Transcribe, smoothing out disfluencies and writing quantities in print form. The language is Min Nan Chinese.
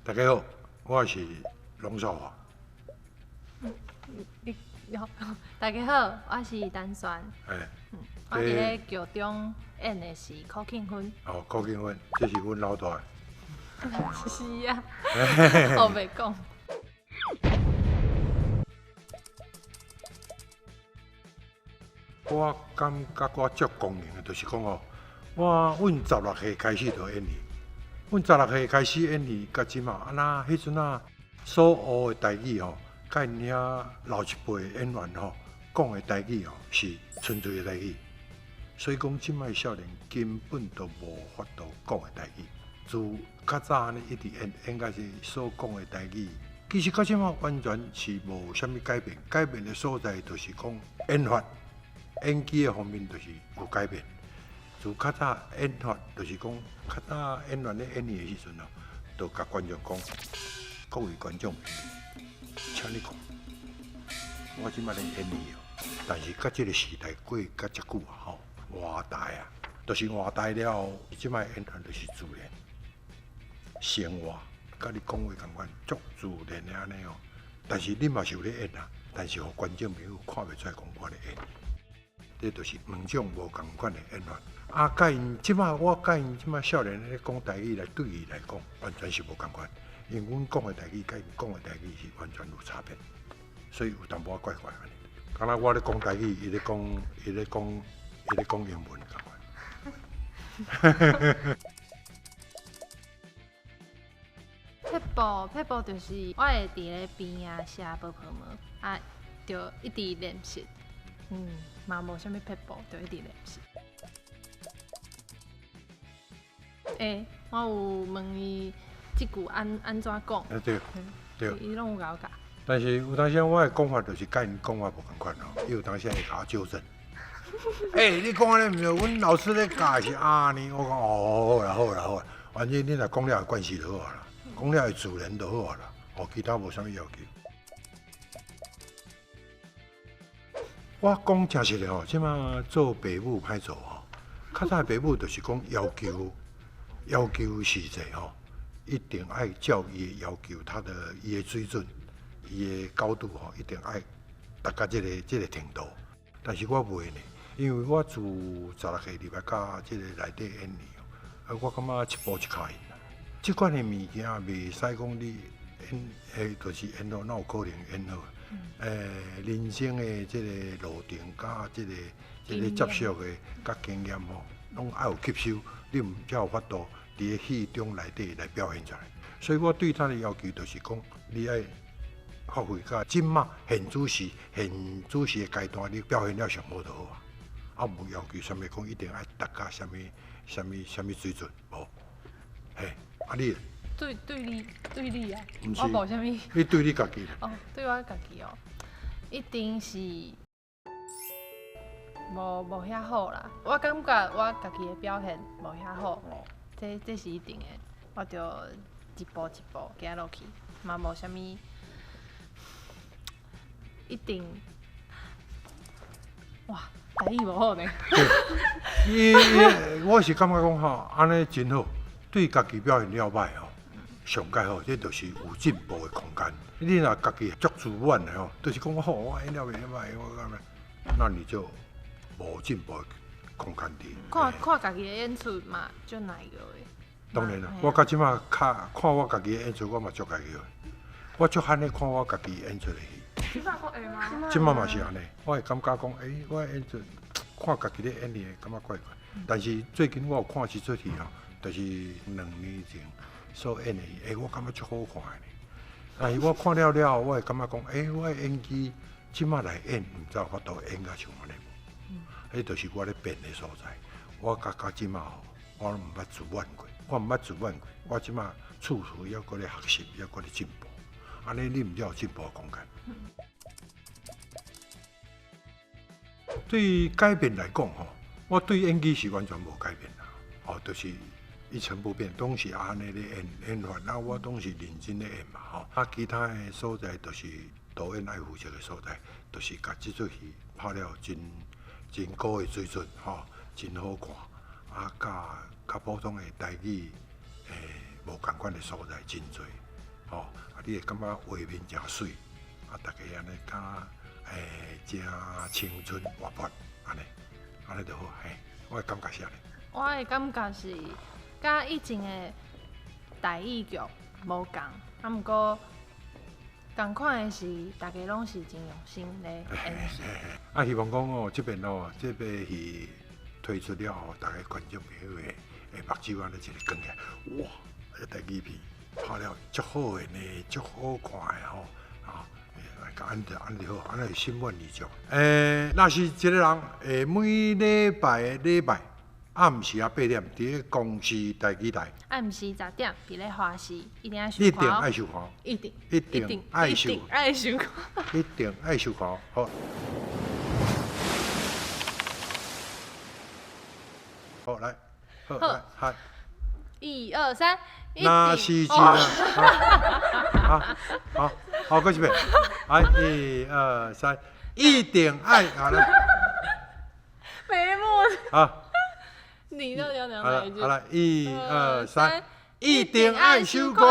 大家好，我是龍少華。你好，大家好，我是陳璇。我佇咧劇中演的是柯慶芬。哦，柯慶芬，這是阮老大。是啊，我袂講。我感覺我足光榮的，就是講哦，我阮16歲開始就演戲，阮16歲開始演戲，到這馬啊，那彼陣啊所學的台語吼，佮𪜶遐老一輩演員吼講的台語吼是純粹的台語，所以講這擺少年根本就無法度講的台語。自較早按呢一直演，應該是所講的台語，其實到這馬完全是無啥物改變，改變的所在就是講演法。演技的方面就是有改變，自較早演法就是講，較早演員咧演戲的時陣哦，就共觀眾講，各位觀眾，請你看，我這擺咧演戲哦，但是佮這個時代過較遮久啊吼，換代啊，就是換代了後，這擺演員就是自然生活，佮你講話仝款，足自然的按呢哦。但是你嘛是有咧演啊，但是予觀眾朋友看袂出來講我咧演。這就是兩種無仝款的演法。啊，佮𪜶這擺我佮𪜶這擺少年咧講台語來對伊來講，完全是無仝款。因為阮講的台語佮𪜶講的台語是完全有差別，所以有淡薄仔怪怪按呢。敢若我咧講台語，伊咧講，伊咧講，伊咧講英文仝款。撇步撇步就是我會佇咧邊仔寫泡泡膜，啊，就一直練習。嘛無啥物撇步，就一直練習。欸，我有問伊這句按怎講？啊對，對。伊攏有共我教。但是有當時我的講法就是佮𪜶講法無仝款哦，伊有當時會共我糾正。欸，你講按呢毋對，阮老師咧教是按呢。我講哦，好啦好啦好啦，反正你若講了會慣勢就好啦，講了會自然就好啦，哦，其他無啥物要求。我講誠實的吼，這馬做爸母歹做吼。較早的爸母就是講要求，要求是濟吼，一定愛照伊的要求，他的伊的水準，伊的高度吼，一定愛達到這個程度。但是我袂呢，因為我自16歲入來到這個內底演戲，啊，我感覺一步一跤印啦。這款的物件袂使講你演，欸，就是演好，哪有可能演好？人生的這個路程，佮這個接觸的佮經驗吼，攏愛有吸收，你毋才有法度佇咧戲中內底來表現出來。所以我對他的要求就是講，你愛發揮到這馬現此時現此時的階段，你表現了上好就好啊。啊，無要求啥物講一定愛達到啥物啥物啥物水準，無。嘿，啊你？對你對你啊，我無啥物。你對你家己？哦，對我家己哦，一定是無遐好啦。我感覺我家己的表現無遐好，這是一定的。我就一步一步行落去，嘛無啥物一定。哇，台語無好呢。我是感覺講吼，按呢真好，對家己表現了歹吼。上蓋好，這就是有進步的空間。你若家己足自滿的吼，就是講吼，我演了袂歹，我感覺，那你就無進步的空間佇。看看家己的演出嘛，足難過的。當然啦，我到這馬較看我家己的演出，我嘛足家己的。我足罕咧看我家己演出的戲。這馬閣會嗎？這馬嘛是按呢，我會感覺講，欸，我演出看家己咧演戲，感覺怪怪。但是最近我有看一出戲吼，就是2年前所演的戲，欸，我感覺足好看的。但是我看了了後，我會感覺講，欸，我的演技這馬來演，毋知有法度演甲像按呢無？彼就是我咧變的所在。我到這馬吼，我攏毋捌自滿過，我毋捌自滿過。我這馬處處猶閣咧學習，猶閣咧進步。按呢，你毋才有進步的空間。對改變來講吼，我對演技是完全無改變啦。哦，就是一成不變，攏是按呢咧演演法，啊，我攏是認真咧演嘛吼。啊，其他的所在就是導演愛負責的所在，就是共這齣戲拍了真真高的水準吼，真好看。啊，佮較普通的台語，無仝款的所在真濟。吼，啊，你會感覺畫面誠媠，啊，逐家按呢較誠青春活潑，按呢，按呢就好，嘿，我的感覺是按呢。我的感覺是，佮以前的台語劇無仝，啊，毋過仝款的是，逐家攏是真用心咧演戲。啊，希望講哦，這邊哦，這部戲推出了後，逐家觀眾朋友會目睭按呢一个關起來，哇！這台語片拍了足好的呢，足好看的吼，啊，按呢按呢好，按呢心滿意足。若是一个人會每禮拜的禮拜暗時仔8點，佇咧公視台語台。暗時10點，佇咧華視，一定愛收一定愛收看。一定。一定愛收。一定愛收看。一定愛收看，好。好來，好來，好。一二三，若是一個，好，好，好，閣一遍，來，一二三，一定愛，好來。沒默契。好。你到底要講哪一句？好來，一二三，一定愛收看。